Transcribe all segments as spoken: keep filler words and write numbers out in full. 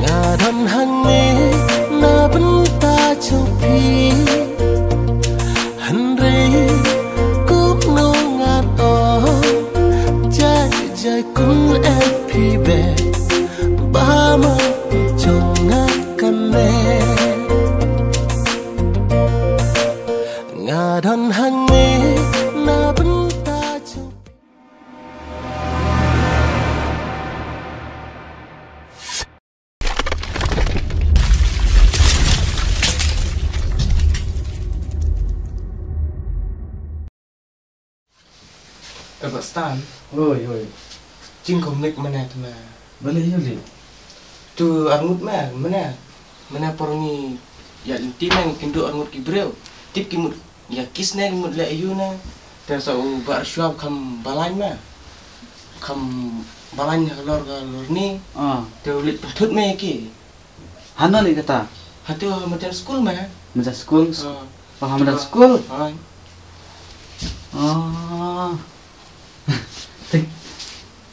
Nga don hangne na bynta jong phi, hynrei kumno ngan ong, jai jai kumno phi beh, ba ma jong nga kane. Nga don hangne na bynta jong Eh, Bah Stan. Oi, oi. Jingkhom nik mane tu na. Balei ïa lei? Tu arngut me, mane. Mane por ngi ïa lynti me ngi kynduh arngut ki briew. Tip ki mut ïa kiss ne ki mut leh ïa u ne. Te sa u Bah Rshua kham balai me. Kham balai halor ka lorni. Ah. Te u leit pynthut me ki. Hano lei kata? Hatu ha madan skul me. Madan skul? Ah. Oh, ha madan skul? Ah. Ah. Te,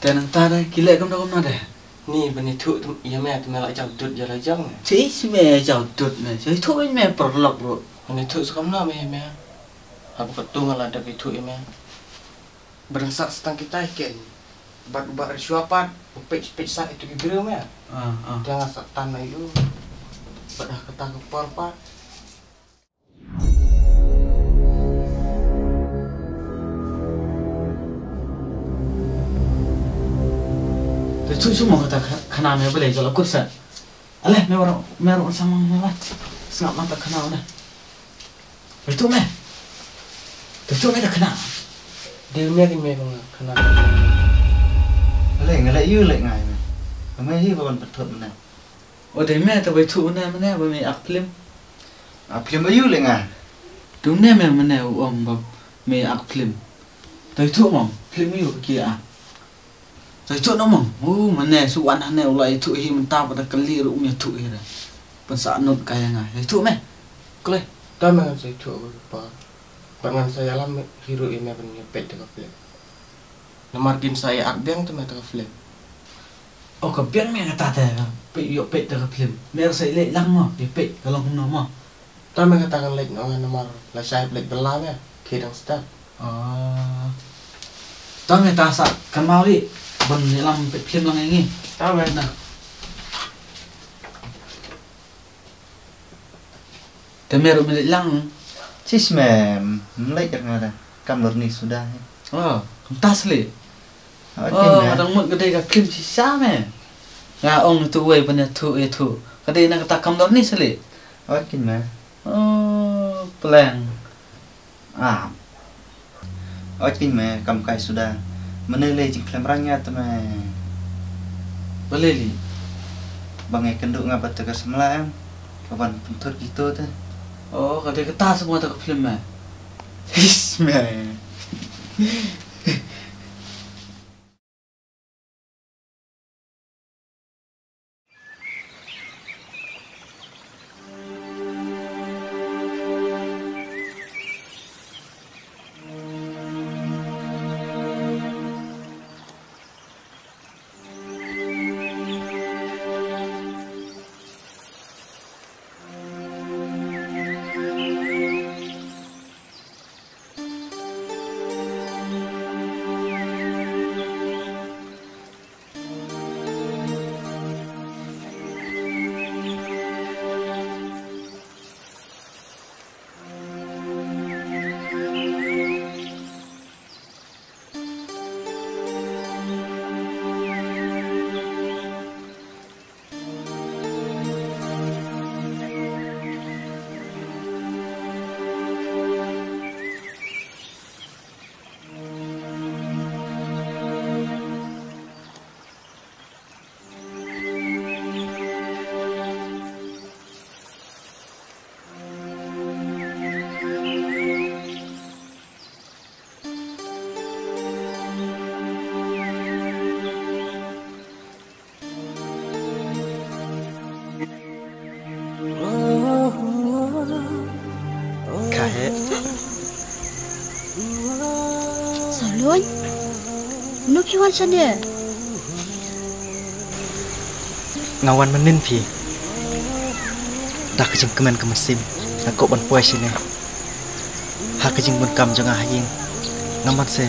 te nangta de ki leh kumno kumno de? Ni ban ïathuh ïa me te me la jaw dud ïa la jong me. Te ïa me jaw dud me. Te ïathuh ïa me paralok ruh. Ban ïathuh sa kumno me ïa me. Haba katu nga la dep ïathuh ïa me. Ba dang sah sa tang kita hi ken. Bad u Bah Rshua pat u peit peit sa ïa tu ki briew me. Ah, ah. Te nga sa tan na ïa u. Bad ha kata ka por pat. Te chu chu mo kata kha-, khana me balei jala kut sa. Ale, me wan, me wan samang me wan. Sngap mata khana wan. Te chu me. Te chu me ta khana. Dei me dei me kong khana. Ale, nga le ïu le ngai me. Ka me hi ba wan pathot me. O dei me ta bai thu ne mane ba me ak phlim. Ak phlim ayu le nga. Tu ne me mane u ong ba me ak phlim. Tai thu mong phlim ayu ki a. Tai thu no mong. U mane su wan hane u lai thu hi mynta ba ta kali ru me thu hi ra. Pan sa nut kaya nga. Tai thu me. Kle. Ta me ngan sai thu pa. Ba ngan sa ïalam hi ruh ïa me ban ïa peit da ka phlim. Namar kin sa ïa ak biang te me da ka phlim. O ka biang me kata te peit ïoh peit da ka phlim. Me sa ïa leit lang mo ïa peit ka long kumno mo. Ta me kata kan leit no namar la shai leit bela me ki dang start. Ah. Ta me ta sa kan mau ri ban ïalam peit phlim lang ïa ngi. Ta me na. Te me ruh me leit lang. Chis me, me leit ka nga da. Kam lor ni suda he. Oh, kumta sli. Oh, kin me. Dang mut ka dei ka phlim shisha me. Nga ong tu wei ban ïathuh, ïathuh. Ka dei na kata kam lor ni sli. Oh, kin me. Oh, pleng. Ah. Oi pin me kam kai suda. Mane le jingkhlem rang ïa te me. Balei li? Ba ngai kynduh nga bad te ka samla em. Ka ban pynthut kito te. Oh, ka dei kata semua te ka phlim me. His me. Wan, mano phi wan shane? Nga wan mynnin phi. Da ka jingkmen ka mynsiem nga kwah ban poi shane. Ha ka jingbun kam jong nga ha ïing, nga man se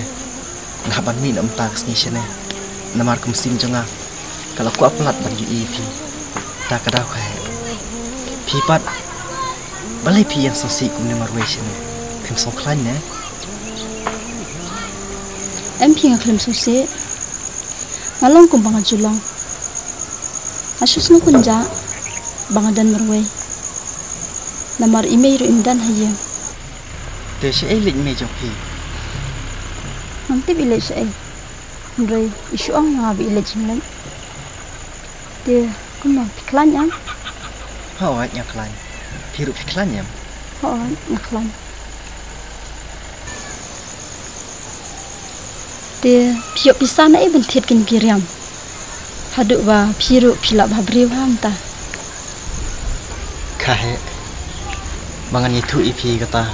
nga hap ban mih na mynta ka sngi shane. Namar ka mynsiem jong nga ka la kwah palat ban ïohi ïa phi. Da ka daw ka heh, phi pat balei phi ïeng sngewsih kumne marwei shane? Phim sngewkhlaiñ ne? Em phi, nga khlem sngewsih. Nga long kumba nga ju long. Nga shu sngew kynjah ba nga don marwei. Namar i mei ruh im don ha ïing. Te shaei i leit mei jong phi? Ngam tip i leit shaei. Hynrei i shu ong ïa nga ba i leit jingleit. Te kumno, phi khlaiñ em? Hooid, nga khlaiñ. Phi ruh phi khlaiñ em? Hooid, nga khlaiñ. Te phi ïoh pisa naei ban thied kine ki riam haduh ba phi ruh phi lah bha briew ha mynta? Ka heh, ba ngan ïathuh ïa phi kata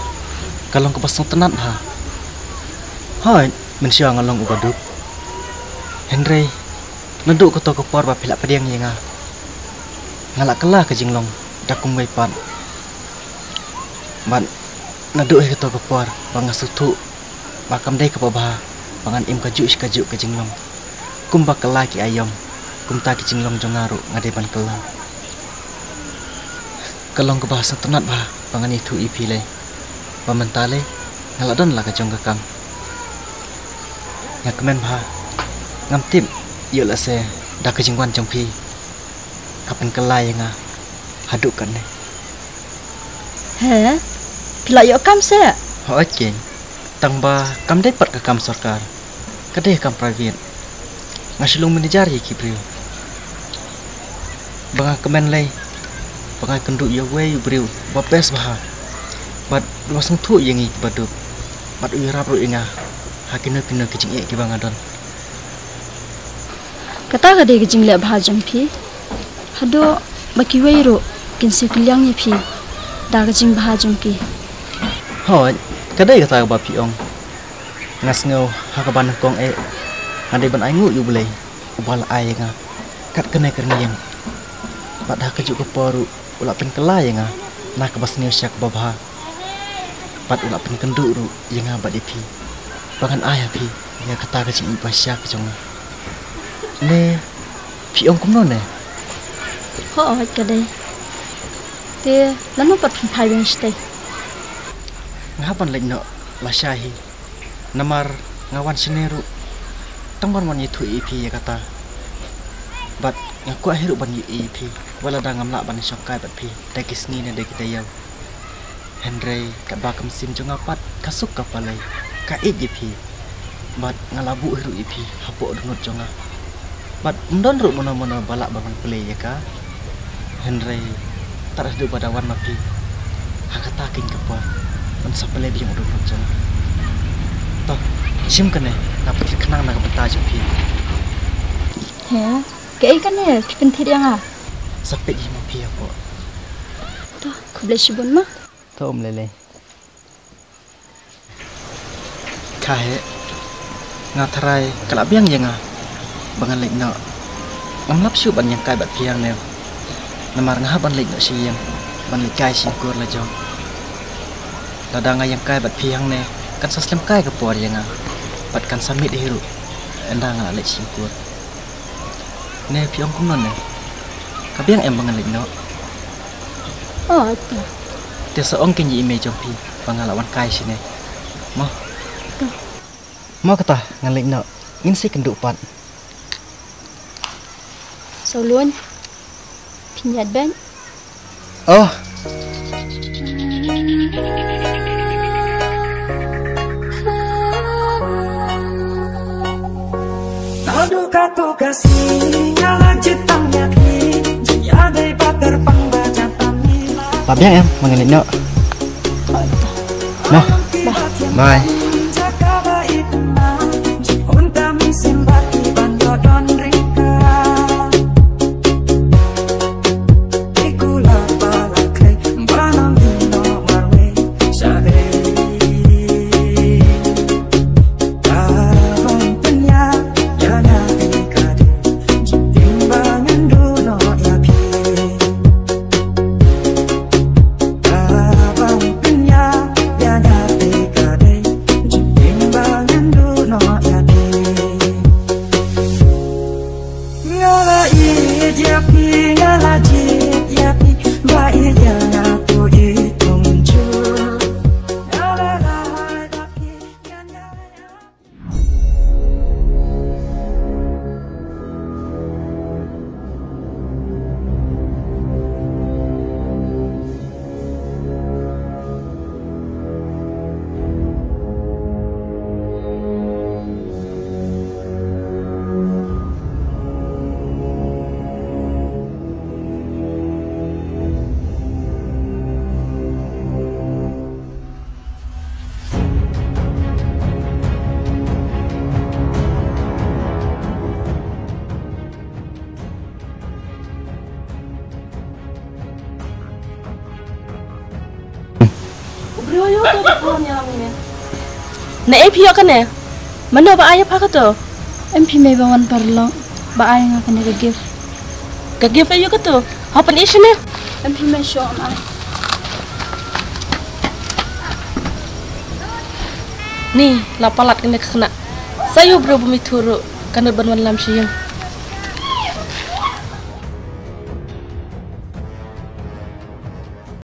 ka long kaba sngewtynnat bha. Hooid, mynshuwa nga long uba duk. Hynrei naduh kato ka por ba phi la pdiang ïa nga, nga la kylla ka jinglong da kumwei pat. Bad naduh hi kato ka por ba nga sngewthuh ba kam dei kaba bha ba ngan im kajuh shi kajuh ka jinglong. Kumba kylla ki aïom, kumta ki jinglong jong nga ruh nga dei ban kylla. Ka long kaba sngewtynnat bha ba ngan ïathuh ïa phi lei ba mynta lei nga la don la ka jong ka kam. Nga kmen bha, ngam tip ïoh lehse da ka jingwan jong phi ka pynkylla ïa nga haduh katne. He, phi la ïoh kam se? Hooid keiñ, tang ba kam dei pat ka kam sorkar, ka dei ka kam private. Nga shu long manager ïa ki briew. Ba nga kmen lei ba nga kynduh ïa uwei u briew uba best bha bad uba sngewthuh ïa ngi kiba duk, bad u ïarap ruh ïa nga ha kino kino ki jingeh kiba nga don. Kata ka dei ka jingleh bha jong phi. Haduh ba kiwei ruh kin siew kylliang ïa phi da ka jingbha jong ki. Hooid, ka dei kata kaba phi ong. Nga sngew ha kaba nyngkong eh nga dei ban ainguh ïa U Blei uba la ai ïa nga kat kane ka rynïeng. Bad ha kajuh ka por ruh u la pynkylla ïa nga na kaba sniew sha kaba bha. Bad u la pynkynduh ruh ïa nga bad ïa phi ba ngan ai ha phi ïa kata ka jingïeit ba shisha ka jong nga. Ne phi ong kumno ne? Hooid ka dei. Te lano pat phin phai biang shatei? Nga hap ban leit noh lashai hi. Namar nga wan shane ruh tang ban wan ïathuh ïa phi ïa kata. Bad nga kwah hi ruh ban ïohi ïa phi wat lada ngam lah ban shongkai bad phi da ki sngi ne da ki taïew. Hynrei katba ka mynsiem jong nga pat ka suk ka palei, ka ïeit ïa phi. Bad nga la buh hi ruh ïa phi hapoh dohnud jong nga. Bad ym don ruh mano mano ba lah ban pynpalei ïa ka. Hynrei tad haduh ba da wan ma phi ha kata keiñ ka por ban sa pynleit biang u dohnud jong nga. To, shim kane, nga pynthied khnang na ka bynta jong phi. He, kaei kane phi pynthied ïa nga? Sa peit hi ma phi hapoh. To, khublei shibun ma. To, ym lei lei. Ka heh, nga tharai ka la biang ïa nga ba ngan leit noh. Ngam lap shuh ban ïeng kai bad phi hangne. Namar nga hap ban leit noh sha ïing ban leit kai shynkur la jong. Lada nga ïeng kai bad phi hangne kan sa slem kai ka por ïa nga bad kan sa miet hi ruh ynda nga la leit shynkur. Ne phi ong kumno ne? Ka biang em ba ngan leit noh? Oh, to. Te sa ong keiñ ïa i mei jong phi ba nga la wan kai shane. Mo. To. Mo kata, ngan leit noh. Ngin sa ïakynduh pat. Sawlun. Phin ïaid beit. Oh. Ba biang em, ma ngan leit noh. Noh. Bye. Na ei phi ïoh kane? Mano ba ai ïa pha kato? Em phi mei ba wan paralok ba ai nga kane ka gift. Ka gift aïu kato? Hap pynïaid shane. Em phi mei shuh, am ai. Ni la palat kane ka khynnah. Sa ïoh briew ba mi thuh ruh ka nud ban wan lam sha ïing.